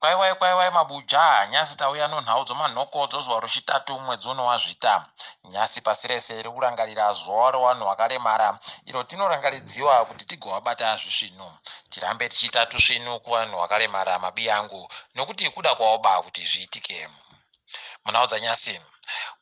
Kwaiwai kwaiwai mabuja, nyasi tauya nonhau dzomanhoko dzozuva rochitatu mwedzi uno waZvita. Nyasi pasi rese riri kurangarira zuva rowanhu wakaremara iro tinorangaridziwa kuti tigovabata zvisvinu. Tirambe tichiita tusvinu kuvanhu wakaremara mabiyangu nokuti kuda kwaoba kuti zviitike. Munhau dzanyasi,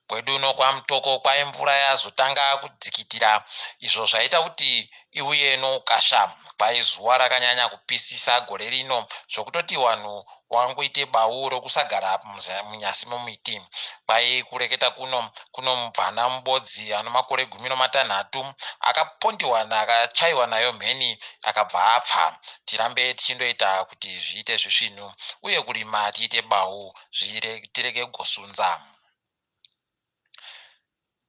kwedu uno kwaMutoko kwai mvura yazotanga kudzikitira izvo zvaita kuti iuye noukasha. Kwai zuva rakanyanya kupisisa gore rino zvokutoti wanhu wangoite bau rokusagara munyasi momiti. Kwai kureketa kuno kuno mubvana mubodzi ano makore 13 akapondiwa akachaiwa nayo mheni akabva apfa. Tirambe tichindoita kuti zviite zvisvinu uye kurima tiite bau tirege kugosunza.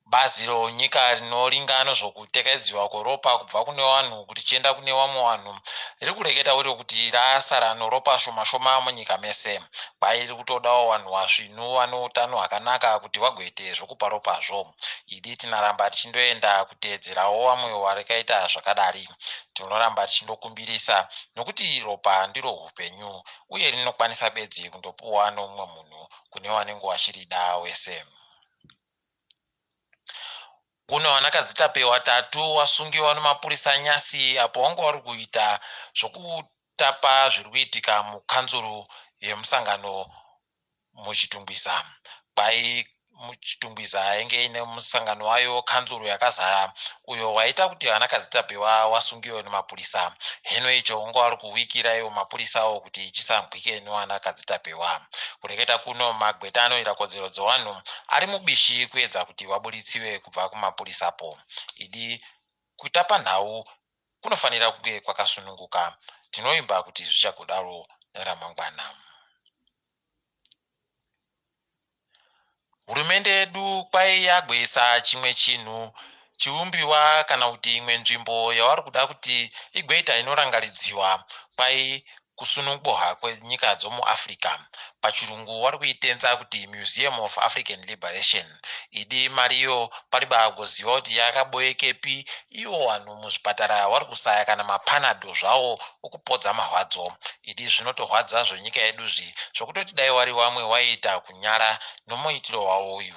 Bazi ronyika rinoringa nezvokutekaidziwa kweropa kubva kune vanhu kuti chienda kune vamwe vanhu riri kureketa iro kuti rasara neropa shoma shoma munyika mese. Kwai riri kutodawo vanhu vasvinu vane utano hwakanaka kuti vagoite zvokupa ropazvo. Idi tinaramba tichindoenda kuteedzerawo vamwe varikaita zvakadari. Tinoramba tichindokumbirisa nokuti ropa ndiro hupenyu uye rinokwanisa bedzi kundopuwa nomumwe munhu kune vanenge vachirida wese. Kune vanakadzitape watatu wasungiwa nemapurisa nyasi apo wanga wari kuita zvokutapa zviri kuitika mukanzuru yemusangano muChitungwiza. Kwai muChitungwiza yainge ine musangano wayo kanzuru yakazara uyo waita kuti vanakadzitapewa wasungiwe nemapurisa. Heno icho wanga wari kuwikira iwo mapurisawo kuti chisambwike nevanakadzitapewa. Kureketa kuno magweta anoira kodzero dzevanhu ari mubishi kuedza kuti vaburitsiwe kubva kumapurisapo. Idi kutapa nhau kunofanira kunge kwakasununguka. Tinoimba kuti zvichagodaro neramangwana. Hurumende yedu kwai yagwesa chimwe chinhu chiumbiwa kana kuti imwe nzvimbo yavari kuda kuti igoita inorangaridziwa kwai kusununguha kwenyika dzomuAfrica. Pachirungu vari kuitenza kuti Museum of African Liberation. Idi mariyo pariba agoziva kuti yakaboekepi ivo vanhu muzvipatara vari kusaya kana mapanado zvawo okupodza mahwadzo. Idi zvinotorwadza zvenyika yedu zvi zvokutoti dai wari wamwe waiita kunyara nomuitiro wawo uyu.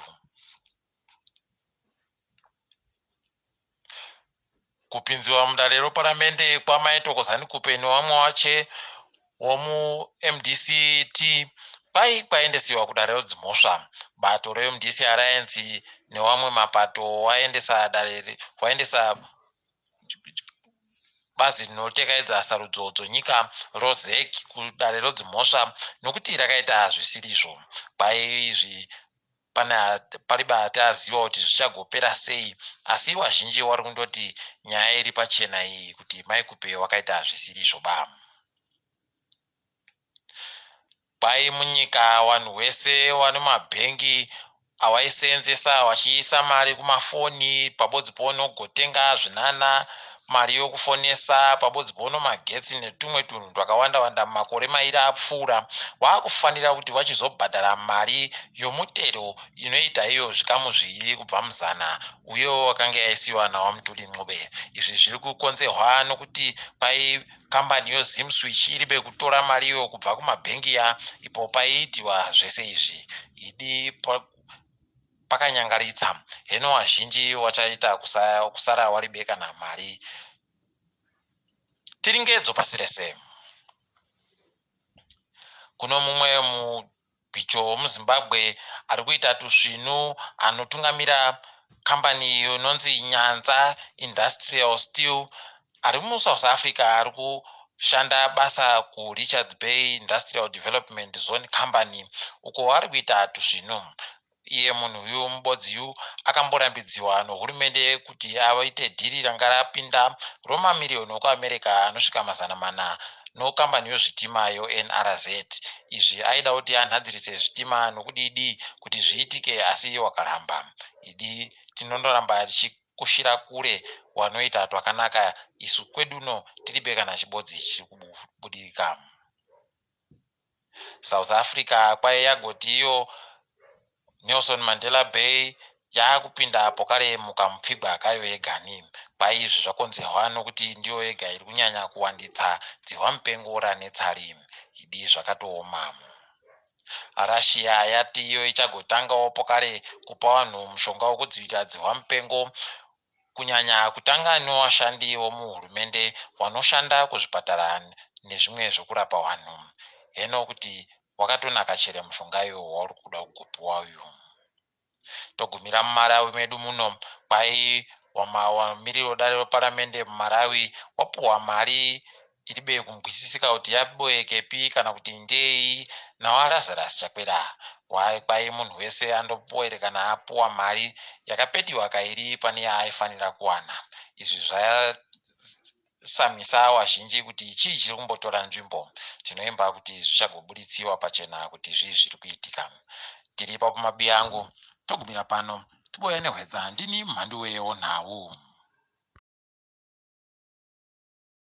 Kupinziwa mudare reparamende kwaMai Thokozani Khupe nevamwe vache womuMDCT kwai kwaendesiwa kudare redzimhosva. Bato reMDC Alliance newamwe mapato waendesa dare waendesa bazi rinotekaidza sarudzo dzonyika roZEC kudare redzimhosva nokuti rakaita zvisirizvo. Kwai izvi pane pariba ati aziva kuti zvichagopera sei asi vazhinji vari kundoti nyaya iri pachena iyi kuti Mai Khupe wakaita zvisirizvo ba. Kwai munyika vanhu wese vane mabhengi awaiseenzesa vachiisa mari kumafoni pabodzi ponogotenga zvinana mari yokufonesa pabodzi pono magetsi netumwe tunhu twakawanda wanda mumakore mairi apfuura wakufanira kuti vachizobhadhara mari yomutero inoita iyo zvikamu zviviri kubva muzana uyewo wakanga yaisiwa nawaMutuli Ncube. Izvi zviri kukonzerwa nokuti kwai kambani yoZimswitch iribe kutora mari iyo kubva kumabhengi ya ipo paiitiwa zvese izvi. Idi pakanyangaritsa heno vazhinji wachaita kusara waribe kana mari. Tiringedzo pasi rese. Kuno mumwe mubhicho wemuZimbabwe ari kuita tusvinu anotungamira kambani inonzi Nyanza Industrial Steel ari muSouth Africa ari kushanda basa kuRichards Bay Industrial Development Zone Company uko ari kuita tusvinu. Iye munhu uyu mubodziyu akamborambidziwa nohurumende kuti aite dhiri ranga rapinda romamiriyoni okuAmerica anosvika 400 nokambani yozvitima yoNRZ. Izvi aida kuti anhadzirise zvitima nokudidi kuti zviitike asi iye wakaramba. Idi tinondoramba tichikushira kure wanoita twakanaka isu kweduno tiribe kana chibodzi chiri kubudirika. South Africa kwai yagoti iyo Nelson Mandela Bay yaakupinda pokare mukamupfigwa kayo yegani. Kwai izvi zvakonzerwa nokuti ndiyo yega iri kunyanya kuwanditsa dzihwamupengo ranetsari. Idi zvakatooma. Russia yati iyo ichagotangawo pokare kupa vanhu mushonga wekudzivirira dzihwa mupengo, kunyanya kutanga nevashandi vomuhurumende vanoshanda kuzvipatara nezvimwe zvekurapa vanhu. Heno kuti wakatonaka chere mushonga iwo wauri kuda kugopiwa uyu. Togumira muMalawi medu muno, kwai wamiriri wedare reparamende muMalawi wapuhwa mari iribe kunzwisisika kuti yaboekepi kana kuti ndei nawaLazarus Chakwera. Kwai munhu wese andopoerekana apuwa mari yakapetiwa kairi pane yaaifanira kuwana. Izvi zvasamisa wazhinji kuti chii chiri kumbotora nzvimbo. Tinoimba kuti zvichagoburitsiwa pachena kuti zvii zviri kuitika. Tiri ipapo mabiya angu, togumira pano, tiboya nehwedza. Ndini mhanduwe yenhau.